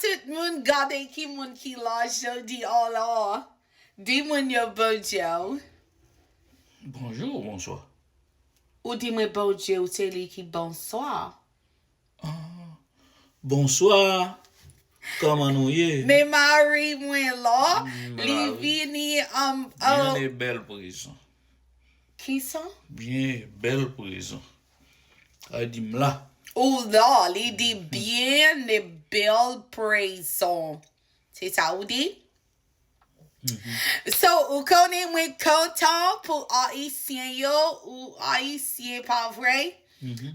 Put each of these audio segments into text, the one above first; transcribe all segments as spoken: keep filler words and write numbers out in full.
Tout moun gade ki moun ki la jodi, alò. Di moun yo bondye. Bonjou, bonswa. Ou di mwen bondye, ou se li ki bonswa. Bonswa. Kòman nou ye? Men mari mwen la, li vini um, Byen e bèl prezan. Kisa? Byen e bèl prezan. Ay di m la. Ou la, li di byen e bèl prezan. Se sa ou di? So, ou konnen mwen kontan pou Ayisyen yo, ou Ayisyen pa vre?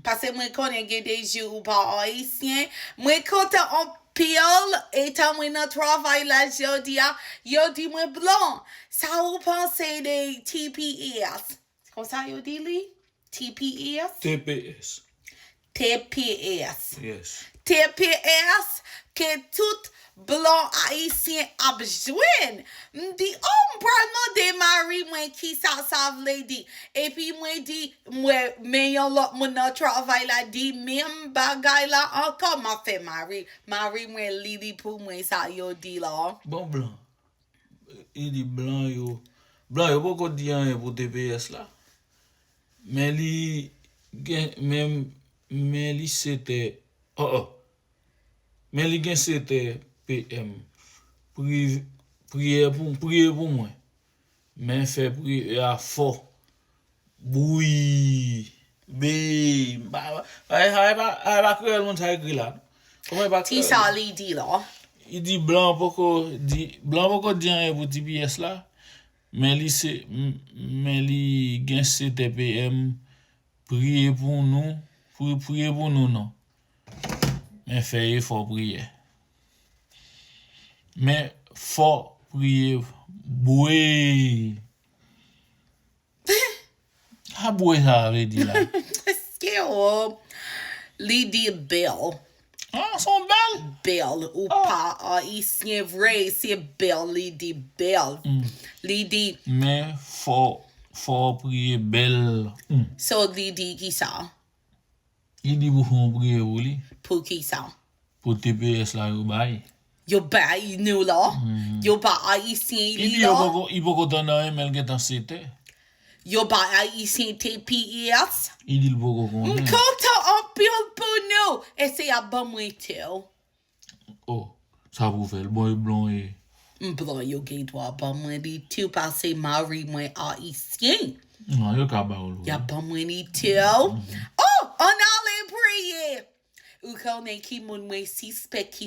Paske mwen konnen gen de jou ou pa Ayisyen. Mwen kontan anpil, etan mwen nan travay la jodi a, yo di mwen blan. Sa ou panse de T P S? Konsa yo di li? T P S? T P S. T P S. Yes. T P S ke tout blan ayisyen ap jwenn. M di, oh, m pral mande mari mwen kisa sa vle di. Epi mwen di, mwen, men yon lòt moun nan travay la di menm bagay la ankò, m ap fè mari. Mari mwen li li pou mwen sa yo di la. Bon blan. Li di blan yo. Blan yo poko di anyen pou T P S la. Men li gen men men li se tè. Oh, oh. Men li gen se tè P M. Pri, priyè pou, priye pou mwen. Men fè priye a fò. Bouyi. Bey. Ay pa kreyòl moun sa ekri la. Kòman e pa Ti sa li di la. Li di blan poko di blan poko di anyen pou T P S la. Men li se men li gen se tè P M. Priye pou nou. Pri, priye pou nou non. Men fè efò priyè. Men fò priye. Bouyi. Sa bouyi sa vle di la. Eske ou li di bèl? Ah, se yon bèl. Bèl ou pa ayisyen vre, se bèl li di bèl. Li di Men fò fò priye bèl. So li di kisa? Li di pou fè yon priyè pou li. Pou kisa? Pou T P S la yo bay. Yo bay nou la. Yo ba ayisyen li la. Li poko tann anyen men l gentan se tè. Yo ba ayisyen T P S. Li di l poko konnen. M kontan anpil pou nou. E se y ap ban mwen tou. Oh, sa pou fè l bon e blan e. M blan yo gen dwa ban mwen li tou pase mari mwen ayisyen. Non, yo ka ba w l. Y ap ban mwen li tou. Oh, ann ale priye. Ou konnen ki moun mwen sispèk ki